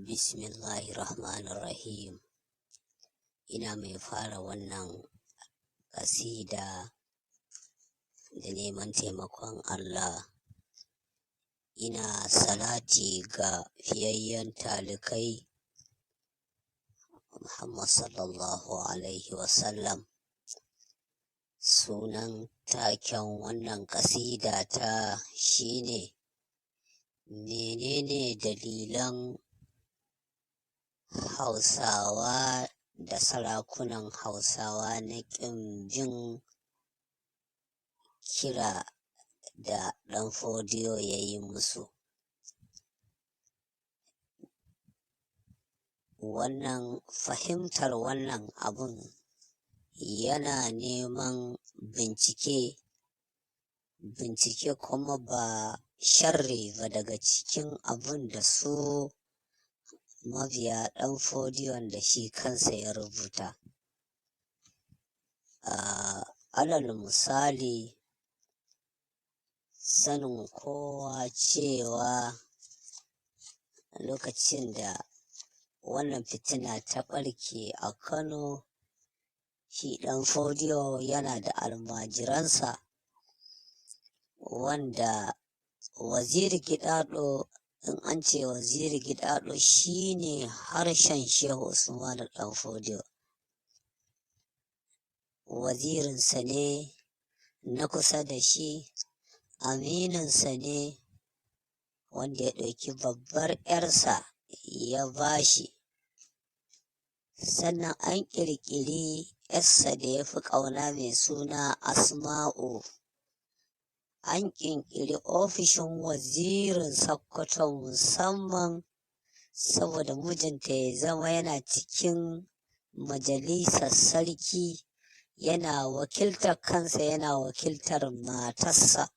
Bismillahirrahmanirrahim. Ina mai fara wannan ƙasida da neman taimakon Allah. Ina salati ga fiyayyen talikai Muhammad sallallahu alaihi wasallam. Sunan taken wannan ƙasida ta shine: menene dalilan Hausawa da sarakunan Hausawa na ƙin jin kira da Ɗan Fodiyo ya yi musu? Wannan fahimtar wannan abun yana neman bincike, bincike kuma ba sharri ba, daga cikin abun da su mabiya Ɗan Fodiyon da shi kansa ya rubuta. Alal misali, sanin kowa cewa lokacin da wannan fitina ta ɓarke a Kano, shi Ɗan Fodiyo yana da almajiransa, wanda Waziri Gidaɗo, in an ce Waziri Gidaɗo, shine harshen Shehu Usmanu Ɗan Fodiyo. Wazirinsa ne na kusa da shi, amininsa ne, wanda ya ɗauki babbar 'yarsa ya bashi. Sannan an ƙirƙiri 'yarsa da ya fi ƙauna mai suna Asma'u. An ƙirƙiri ofishin wazirin Sokoto musamman saboda mijinta ya zama yana cikin majalisar sarki, yana wakiltar kansa, yana wakiltar matarsa,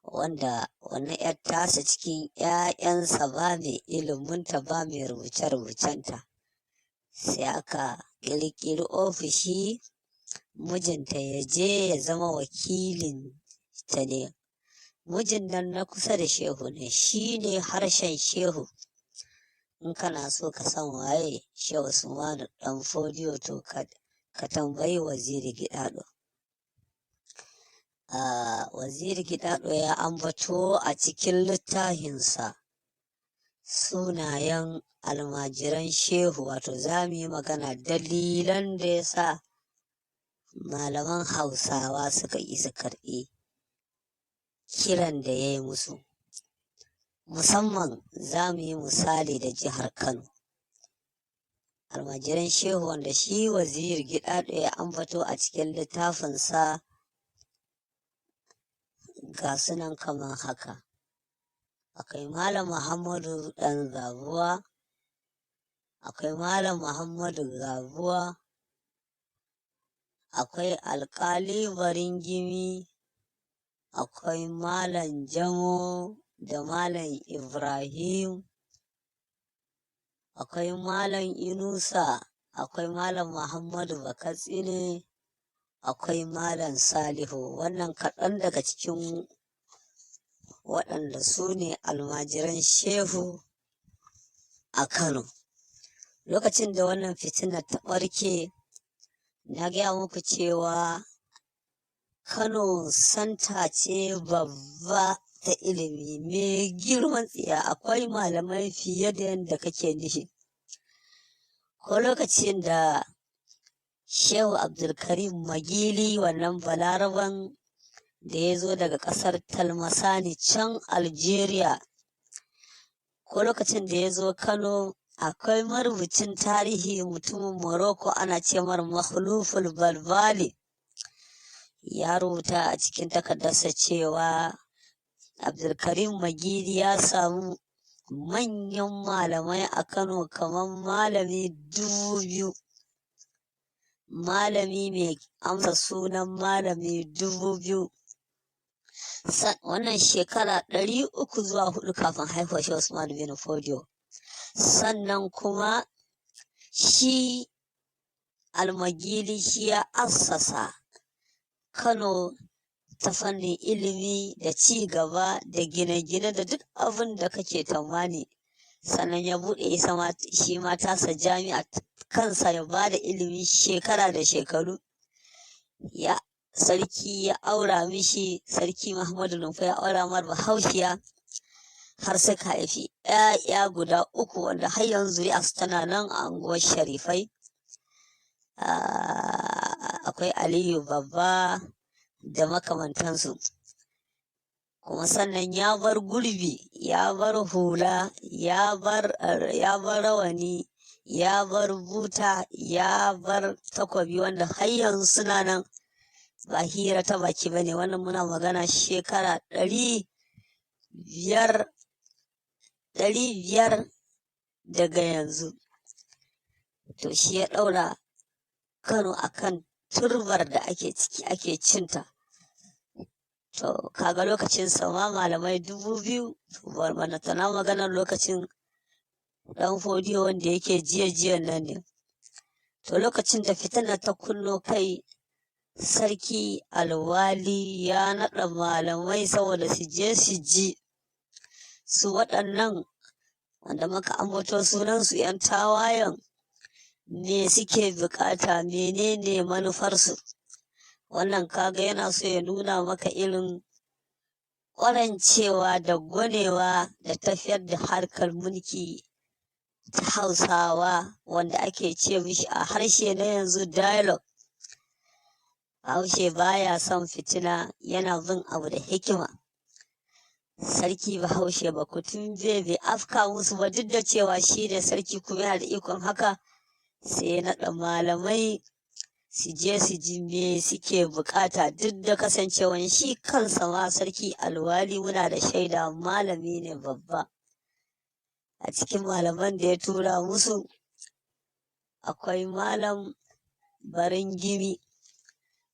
wanda wannan 'yar tasa cikin 'ya'yansa ba mai iliminta, ba mai rubuce-rubucenta. Sai aka ƙirƙiri ofishi, mijinta ya je ya zama wakilin ta ne. Mijin nan na kusa da Shehu ne, shi ne harshen Shehu. In kana so ka san waye Shehu Usmanu Ɗan Fodiyo, to ka tambayi Waziri Gidaɗo. Waziri Gidaɗo ya ambato a cikin littafinsa sunayen almajiran Shehu, wato za mu yi magana dalilan da ya sa malaman Hausawa suka ƙi su karɓi kiran da ya yi musu. Musamman za mu yi misali da jihar Kano. Almajiran Shehu wanda shi Waziri Gidaɗo ya ambato a cikin littafinsa ga sunan kamar haka. Akwai Malam Muhammadu Ɗan Zabuwa, akwai Malam Muhammadu Zabuwa, akwai Alƙali Baringimi, akwai Malam Jamo da Malam Ibrahim, akwai Malam Inusa, akwai Malam Muhammadu Bakatsine, akwai Malam Salihu. Wannan kaɗan daga cikin waɗanda su ne almajiran Shehu a Kano. Lokacin da wannan fitina ta ɓarke, na gaya muku cewa Kano santa ce babba ta ilimi mai girman tsiya, akwai malamai fiye da yadda kake nufi. Ko lokacin da Shehu Abdulkarim Magili, wannan Balaraban da ya zo daga ƙasar Talmasani can Algeria, ko lokacin da ya zo Kano, akwai marubucin tarihi mutumin Morocco, ana ce mar Makhluful Balbali, ya rubuta a cikin takardarsa cewa Abdulkarim Magili ya samu manyan malamai a Kano kamar malami 2000, malami mai amsa sunan malami 2000. Wannan shekara 300 zuwa 400 kafin haihuwar Shehu Usman bin Fodio. Sannan kuma shi Almagili shi ya assasa Kano ta fannin ilimi da ci gaba da gine-gine da duk abin da kake tamani. Sannan ya buɗe isa shi ma tasa jami'a kansa ya ba da ilimi shekara da shekaru. Ya sarki ya aura mishi, Sarki Muhammadu Rumfa ya aura mar Bahaushiya, har suka haifi ‘ya'ya guda uku wanda har yanzu zuri'arsu tana nan a unguwar Sharifai. Akwai Aliyu Babba da makamantansu. Kuma sannan ya bar gurbi, ya bar hula, ya bar rawani, ya bar buta, ya bar takobi wanda har yanzu suna nan, ba hira ta baki ba ne wannan, muna magana shekara 500, 500 daga yanzu. To shi ya ɗaura Kano akan turbar da ake ciki ake cinta. To kaga lokacin sama malamai 2000, tana maganar lokacin Ɗan Fodiyo wanda yake jiya jiyan nan ne. To lokacin da fitina ta kunno kai, Sarki Alwali ya naɗa malamai saboda su je su ji su waɗannan wanda muka ambato sunansu, 'yan tawayen, me suke bukata, menene manufarsu. Wannan kaga yana so ya nuna maka irin ƙwarancewa da gwanewa da tafiyar da harkar mulki ta Hausawa, wanda ake ce mishi a harshe na yanzu dialogue. Bahaushe baya son fitina, yana bin abu da hikima. Sarki Bahaushe Bakutunbe bai afka musu ba, duk da cewa shi ne sarki kuma yana da ikon haka, sai ya naɗa malamai su je su ji me suke bukata, duk da kasancewan shi kansa ma Sarki Alwali muna da shaida malami ne babba. A cikin malaman da ya tura musu akwai Malam Baringimi.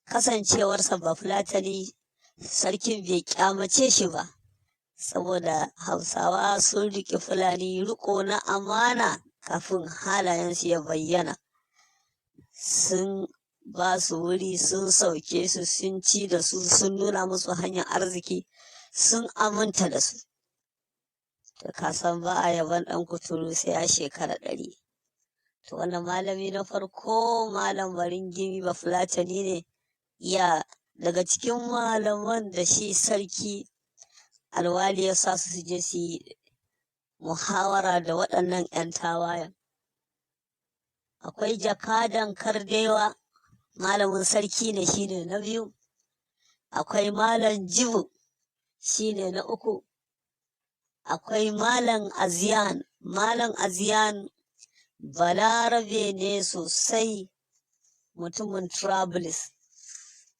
Kasancewarsa Bafulatani, sarkin bai kyamace shi ba, saboda Hausawa sun riƙe Fulani riƙo na amana kafin halayensu ya bayyana. Sun ba su wuri, sun sauke su, sun ci da su, sun nuna musu hanyar arziki, sun aminta da su. To ka san ba a yaban ɗan kuturu sai ya shekara 100. To wannan malami na farko, Malam Baringimi, Bafulatani ne, ya daga cikin malaman da shi Sarki Alwali ya sa su je su yi muhawara da waɗannan 'yan tawayen. Akwai Jakadan Kardewa, malamin sarki ne, shine na biyu. Akwai Malam Jibu, shine na uku. Akwai Malam Aziyan. Malam Aziyan Balarabe ne sosai, mutumin Travelers.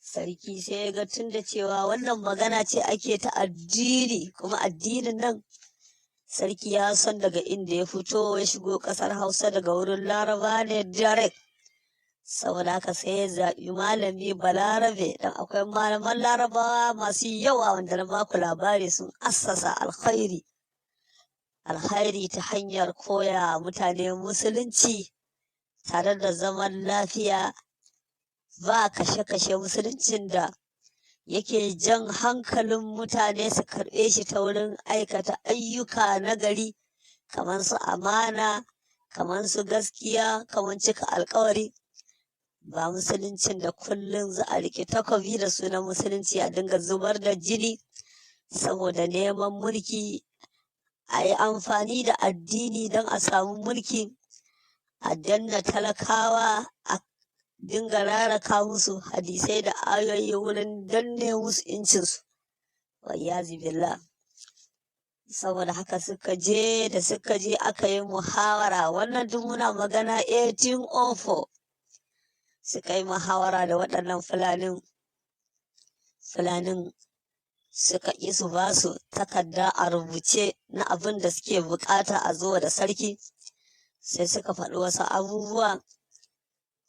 Sarki sai ya ga tun da cewa wannan magana ce ake ta addini, kuma addinin nan sarki ya san daga inda ya fito ya shigo ƙasar Hausa, daga wurin Laraba ne direct. Saboda haka sai ya zaɓi malami Balarabe, dan akwai malaman Larabawa masu yawa wanda na baku labari sun assasa alkhairi alkhairi ta hanyar koya mutane musulunci tare da zaman lafiya, ba kashe-kashe, musuluncin da yake jan hankalin mutane su karɓe shi ta wurin aikata ayyuka na gari, kamar su amana, kamar su gaskiya, kamar cika alkawari, ba musuluncin da kullum za a riƙe takobi da sunan musulunci a dinga zubar da jini saboda neman mulki, a yi amfani da addini don a samu mulki, a danna talakawa, a dinga raraka musu hadisai da ayoyi wurin danne musu incinsu, wayyazi billah. Saboda haka suka je, da suka je aka yi muhawara. Wannan duk muna magana 1804. Suka yi muhawara da waɗannan Fulanin. Fulanin suka ƙi su ba su takarda a rubuce na abin da suke bukata a zo da sarki, sai suka faɗi wasu abubuwa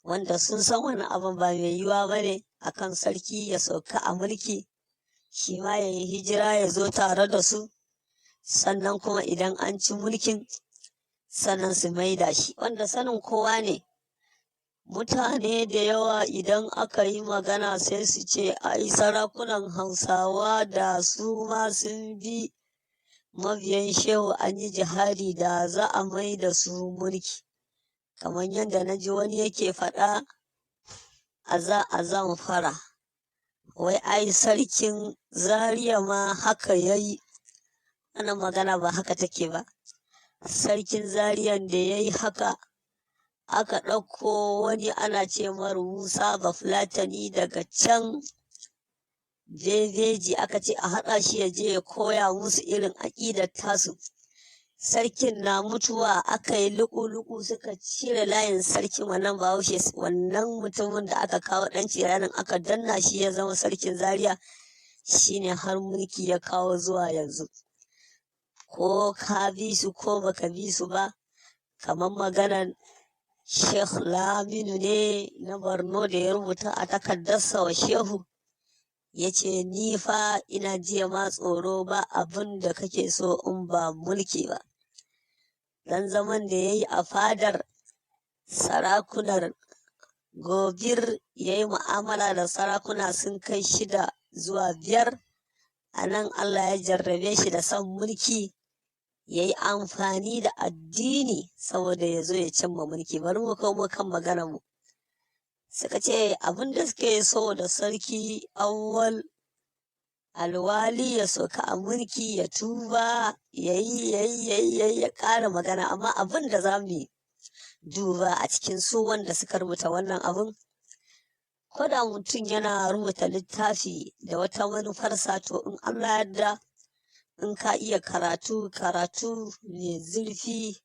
wanda sun san wani abin ba mai yiwuwa ba ne akan sarki ya sauka a mulki, shi ma ya yi hijira ya zo tare da su, sannan kuma idan an ci mulkin sannan su maida shi, wanda sanin kowa ne. Mutane da yawa idan aka yi magana sai su ce ai sarakunan Hausawa da su ma sun bi Mabiyan Shehu an yi jihadi da za a mai da su mulki, kamar yadda na ji wani yake faɗa a Zamfara, wai ai sarkin Zaria ma haka ya yi. Wannan magana ba haka take ba. Sarkin Zariyan da ya yi haka, aka ɗauko wani ana ce mar Musa Bafulatani daga can Bebeji, aka ce a haɗa shi ya je ya koya musu irin aƙidar tasu. Sarkin na mutuwa aka yi luku-luku suka cire layin sarkin wannan Bahaushe, wannan mutumin da aka kawo ɗan ciranin aka danna shi ya zama sarkin Zaria, shine har mulki ya kawo zuwa yanzu. Ko ka bi su ko baka bi su ba, kamar maganar Sheikh Laminu ne na Borno da ya rubuta a takardarsa wa Shehu, ya ce ni fa ina jiya ma tsoro ba abin da kake so in ba mulki ba. Dan zaman da ya yi a fadar sarakunar Gobir, ya yi mu'amala da sarakuna sun kai 6 zuwa 5. A nan Allah ya jarrabe shi da son mulki, ya yi amfani da addini saboda ya zo ya cimma mulki. Bari mu komo kan maganarmu. Suka ce abin da suke so da sarki Awwal Alwali ya soka a mulki, ya tuba, ya yi ya yi ya yi ya ƙara magana. Amma abin da za mu duba a cikin su wanda suka rubuta wannan abin, ko da mutum yana rubuta littafi da wata manufarsa, to in Allah yarda in ka iya karatu, karatu mai zurfi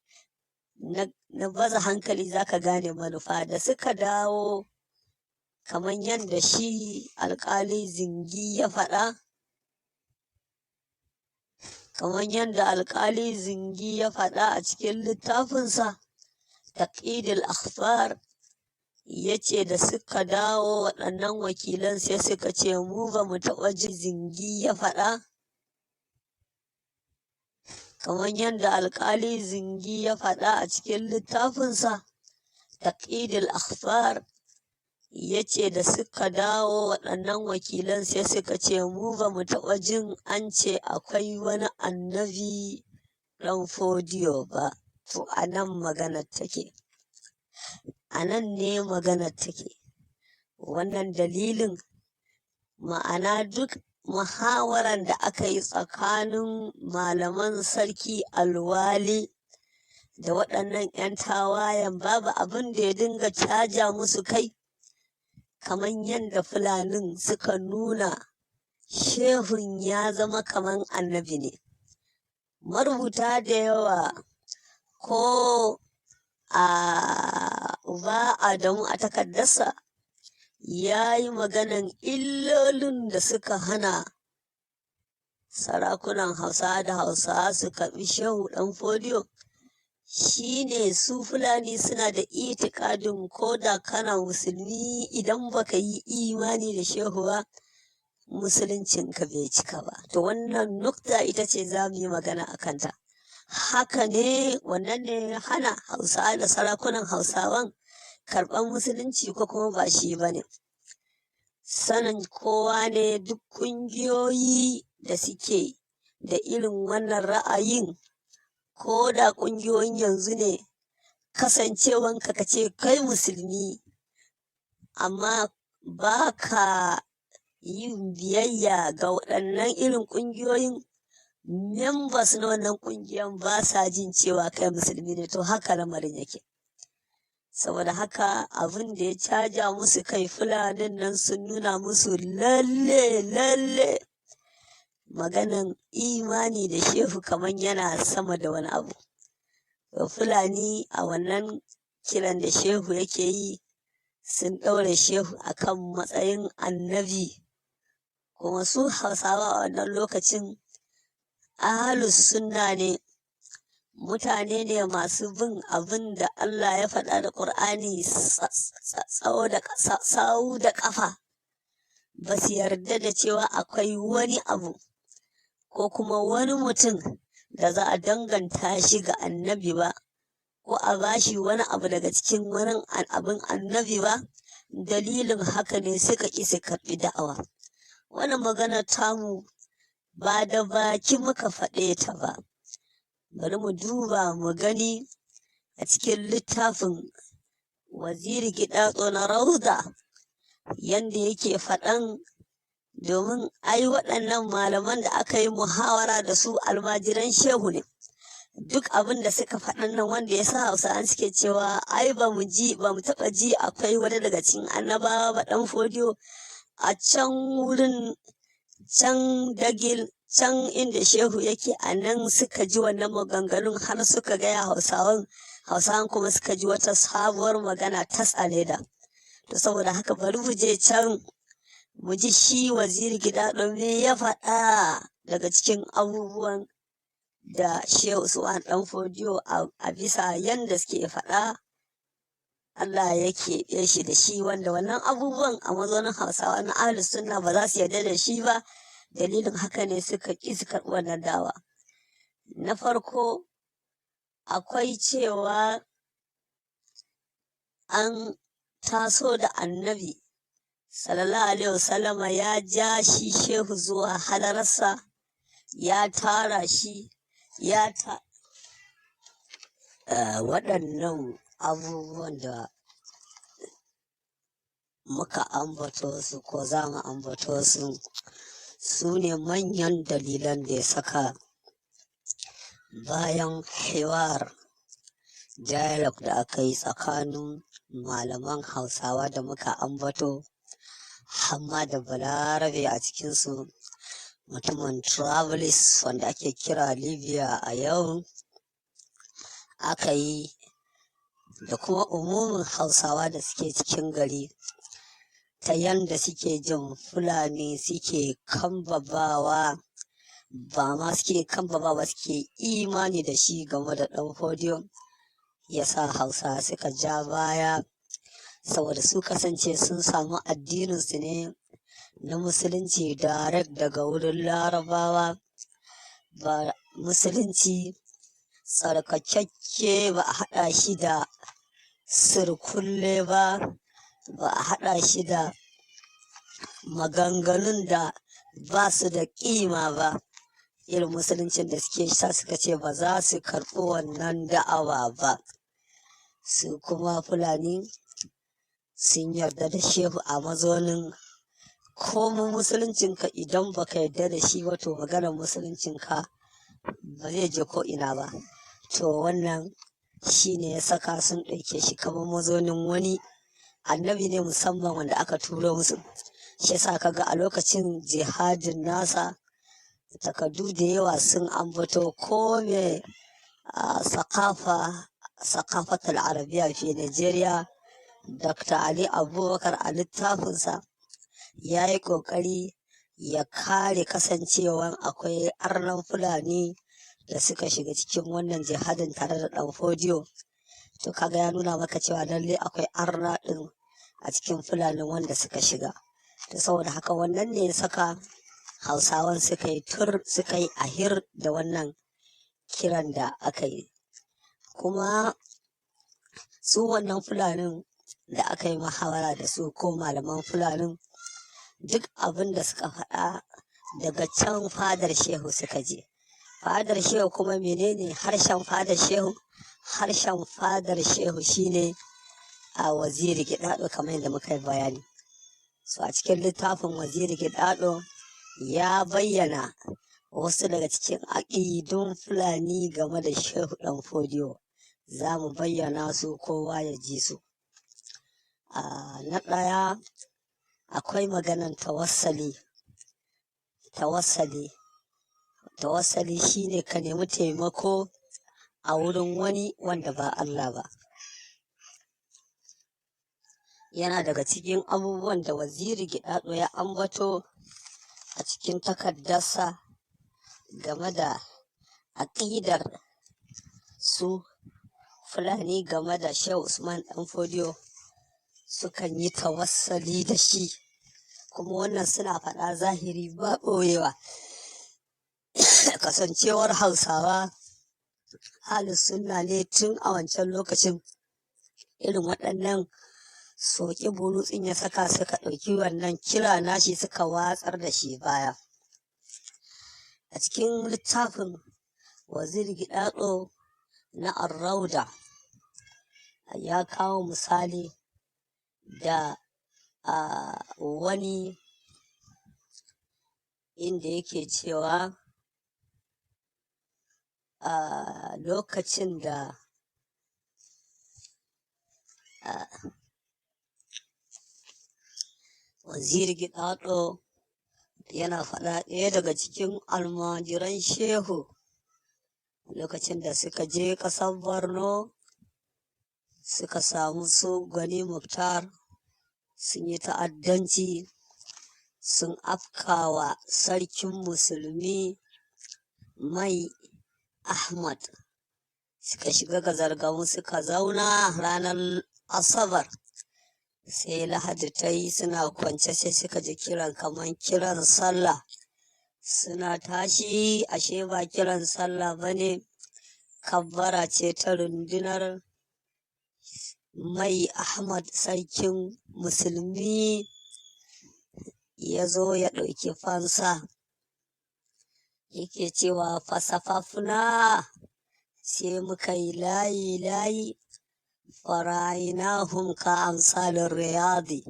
na baza hankali, zaka gane manufa. Da suka dawo, kamar yadda shi alƙali Zingi ya faɗa, kamar yadda alƙali Zingi ya faɗa a cikin littafinsa Taqidul Akhbar, ya ce da suka dawo waɗannan wakilan sai suka ce mu ba mu taɓa ji Zingi ya faɗa, kamar yadda alƙali Zingi ya faɗa a cikin littafinsa Taqidul Akhbar, ya ce da suka dawo waɗannan wakilan sai suka ce mu ba mu taɓa jin an ce akwai wani annabi ɗan Fodiyo ba. To a nan maganar take, a nan ne maganar take. Wannan dalilin, ma'ana duk muhawaran da aka yi tsakanin malaman sarki Alwali da waɗannan 'yan tawayen, babu abin da ya dinga caja musu kai kamar yadda Fulanin suka nuna Shehun ya zama kamar annabi ne. Marubuta da yawa, ko a Uba Adamu a takardarsa, ya yi maganan illolin da suka hana sarakunan Hausa da Hausawa su karɓi Shehu Ɗan Fodiyo. Shi ne su Fulani suna da itikadin ko da kana musulmi, idan baka yi imani da Shehu ba, musuluncinka bai cika ba. To wannan nukta ita ce za mu yi magana a kanta. Haka ne, wannan ne hana Hausawa da sarakunan Hausawan karɓar musulunci, ko kuma ba shi ba ne? Sanin kowa ne duk ƙungiyoyi da suke da irin wannan ra'ayin, ko da ƙungiyoyin yanzu ne, kasancewanka ka ce kai musulmi amma ba ka yin biyayya ga waɗannan irin ƙungiyoyin, members na wannan ƙungiyan ba sa jin cewa kai musulmi ne. To haka lamarin yake. Saboda haka abin da ya caja musu kai, Fulanin nan sun nuna musu lalle lalle maganan imani da Shehu kamar yana sama da wani abu. Fulani a wannan kiran da Shehu yake yi, sun ɗaure Shehu akan matsayin annabi. Kuma su Hausawa a wannan lokacin ahalus sunna ne, mutane ne masu bin abin da Allah ya faɗa da Ƙur'ani tsawo da sau da ƙafa. Ba su yarda da cewa akwai wani abu ko kuma wani mutum da za a danganta shi ga annabi ba, ko a bashi wani abu daga cikin wani abin annabi ba. Dalilin haka ne suka ƙi su karɓi da'awa. Wannan magana tamu Ba da baki muka faɗe ta ba. Bari mu duba mu gani a cikin littafin Waziri Gidatso na Rauda yanda yake faɗan, domin ai waɗannan malaman da aka yi muhawara da su almajiran shehu ne. Duk abin da suka faɗan nan wanda ya sa Hausawan suke cewa ai ba mu ji, ba mu taɓa ji akwai wani daga cikin annabawa ba ɗan Fodiyo a can wurin can dagil can inda shehu yake, a nan suka ji wannan maganganun har suka gaya Hausawan, Hausawan kuma suka ji wata sabuwar magana tas a leda. To saboda haka bari mu je can mu ji shi Waziri Gidaɗo me ya faɗa daga cikin abubuwan da Shehu Usman ɗan Fodiyo a bisa yanda suke faɗa Allah ya keɓe shi da shi, wanda wannan abubuwan a mazaunin Hausawa na Ahlus Sunna ba za su yarda da shi ba. Dalilin haka ne suka ƙi su karɓi wannan dawa. Na farko akwai cewa an taso da Annabi sallallahu alaihi wasallama, ya ja shi shehu zuwa halararsa, ya tara shi, ya ta waɗannan abubuwan da muka ambato su ko za mu ambato su, su ne manyan dalilan da ya saka bayan hiwar dialogue da aka yi tsakanin malaman Hausawa da muka ambato, hamma da Balarabe a cikinsu, mutumin Travelers wanda ake kira Libya a yau, aka yi da kuma umumin Hausawa da suke cikin gari, ta yanda suke jin Fulani suke kambabawa, ba ma suke kambabawa, suke imani da shi game da ɗan Fodiyo, ya sa Hausa suka ja baya, saboda su kasance sun samu addininsu ne na musulunci direct daga wurin Larabawa, ba musulunci tsarkakakke ba a haɗa shi da sirkulle ba, ba a haɗa shi da maganganun da ba su da ƙima ba. Irin musuluncin da suke sa suka ce ba za su karɓi wannan da'awa ba. Su kuma Fulani sun yarda da shehu a mazaunin komin musuluncinka, idan baka yarda da shi ba to maganar musuluncinka ba zai je ko ina ba. To wannan shi ne ya saka sun ɗauke shi kamar mazaunin wani annabi ne musamman wanda aka turo musu. Shi yasa kaga a lokacin jihadin nasa takardu da yawa sun ambato ko me sakafa sakafatul arabiya fi Nigeria, Dr. Ali Abubakar a littafinsa ya yi ƙoƙari ya kare kasancewan akwai arnan Fulani da suka shiga cikin wannan jihadin tare da ɗan Fodiyo. To kaga ya nuna maka cewa lalle akwai arna ɗin a cikin Fulanin wanda suka shiga. To saboda haka wannan ne ya saka Hausawan suka yi tur, suka yi ahir da wannan kiran da aka yi. Kuma su wannan Fulanin da aka yi muhawara da su ko malaman Fulanin, duk abin da suka faɗa daga can fadar shehu suka je. Fadar shehu kuma menene harshen fadar shehu? Harshen fadar shehu shine a Waziri Gidaɗo, kamar yadda muka yi bayani. So a cikin littafin Waziri Gidaɗo ya bayyana wasu daga cikin aƙidun Fulani game da Shehu ɗan Fodiyo. Za mu bayyana su kowa ya ji su. Na ɗaya akwai maganan tawassali. Tawassali. Tawassali shine ka nemi taimako a wurin wani wanda ba Allah ba. Yana daga cikin abubuwan da Waziri Gidaɗo ya ambato a cikin takardarsa game da aƙidar su Fulani game da Shehu Usman ɗan Fodiyo, sukan yi tawassali da shi, kuma wannan suna faɗa zahiri ba ɓoyewa. Kasancewar Hausawa ahlus sunna ne tun a wancan lokacin, irin waɗannan soki burutsin ya saka suka ɗauki wannan kira nashi suka watsar da shi baya. A cikin littafin Waziri Gidado na Arrauda ya kawo misali da wani inda yake cewa a lokacin da Waziri Gidado yana faɗa, ɗaya daga cikin almajiran Shehu, lokacin da suka je ƙasar Borno suka samu su Gwani Muktar sun yi ta'addanci, sun afkawa sarkin musulmi Mai Ahmad, suka shiga Gazargamu suka zauna ranar Asabar. Sai Lahadi ta yi, suna kwance sai suka ji kiran kaman kiran sallah. Suna tashi, ashe ba kiran sallah ba ne, kabbara ce ta rundunar Mai Ahmad sarkin musulmi ya zo ya ɗauki fansa. Yake cewa fasafafuna, sai muka yi layi layi, fara'inahum ka amsalin riyadi,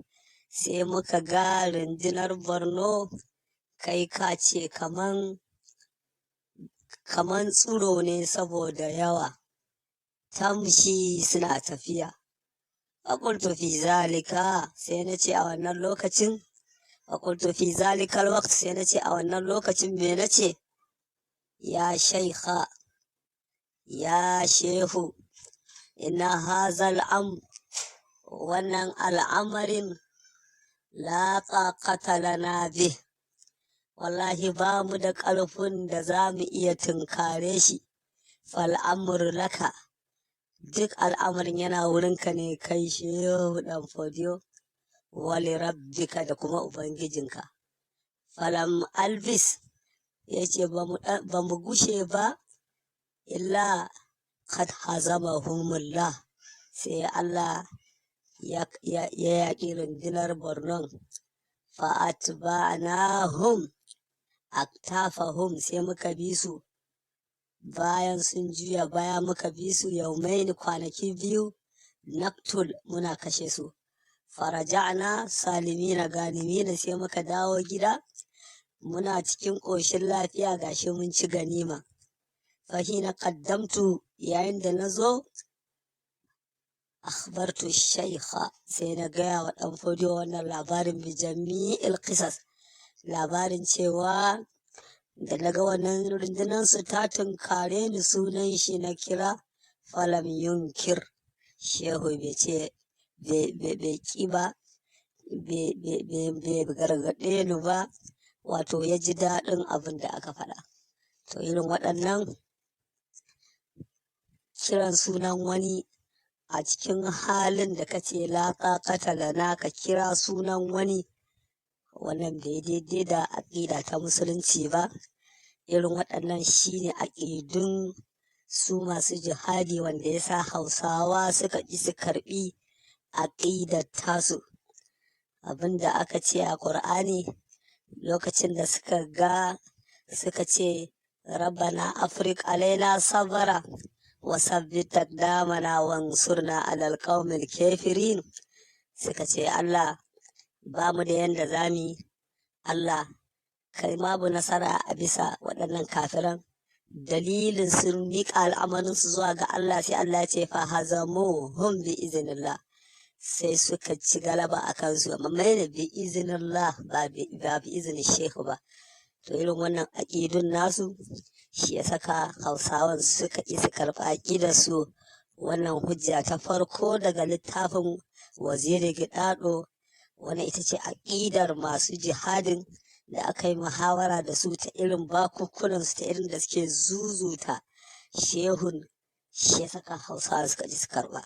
sai muka ga rundunar Borno kai ka ce kaman tsiro ne saboda yawa, tamshi suna tafiya. Faƙultu fi zalika, sai na ce a wannan lokacin, faƙultu fi zalikal waqt, sai na ce a wannan lokacin me na ce? Ya shaikha, ya shehu, inna hazal am, wannan al'amarin, la taqata lana bih, wallahi ba mu da ƙarfin da za mu iya tunkare shi. Fal'amru laka, duk al'amarin yana wurinka ne kai Shehu Ɗan Fodiyo, wali rabbika, da kuma ubangijinka. Falam albis, ya ce ba mu gushe ba, illa qad hazamahumullah, sai Allah ya yaƙi rundunar Bornon. Fa'atba'nahum aktafahum, sai muka bi su bayan sun juya baya, muka bi su yaumaini, kwanaki 2, naktul, muna kashe su. Faraja'na salimina ganimina, sai muka dawo gida muna cikin ƙoshin lafiya, gashi mun ci ganima. Fahina qaddamtu, yayin da na zo, akhbartu shaykha, sai na gaya wa Ɗan Fodiyo wannan labarin, bi jami'il qisas, labarin cewa da na ga wannan rundunar su ta tunkare ni, sunan shi na kira. Falam yunkir, shehu bai ce bai ki ba, bai gargaɗe ni ba, wato ya ji daɗin abin da aka faɗa. To irin waɗannan kiran sunan wani a cikin halin da kace la taqata lana, ka kira sunan wani, wannan bai daidai da aƙida ta musulunci ba. Irin waɗannan shine aƙidun su masu jihadi, wanda ya sa Hausawa suka ƙi su karɓi aƙidar tasu. Abinda aka ce a Ƙur'ani lokacin da suka ga, suka ce rabbana afrik alaina sabara wa sabbit aqdamana wansurna alal qaumil kafirin, suka ce Allah ba mu da yanda zamu, Allah kai babu nasara a bisa waɗannan kafiran. Dalilin sun miƙa al'amarinsu zuwa ga Allah, sai Allah ya ce fa hazamuhum bi iznillah, sai suka ci galaba a kansu. Amma mai bi iznillah, ba bi izinin shehu ba. To irin wannan aƙidun nasu shi ya saka Hausawan suka ƙi su karɓi aƙidar su. Wannan hujja ta farko daga littafin Waziri Gidado, wannan ita ce aƙidar masu jihadin da aka yi muhawara da su, ta irin bakukunansu, ta irin da suke zuzuta shehun, shi ya saka Hausawa suka ji su karɓa.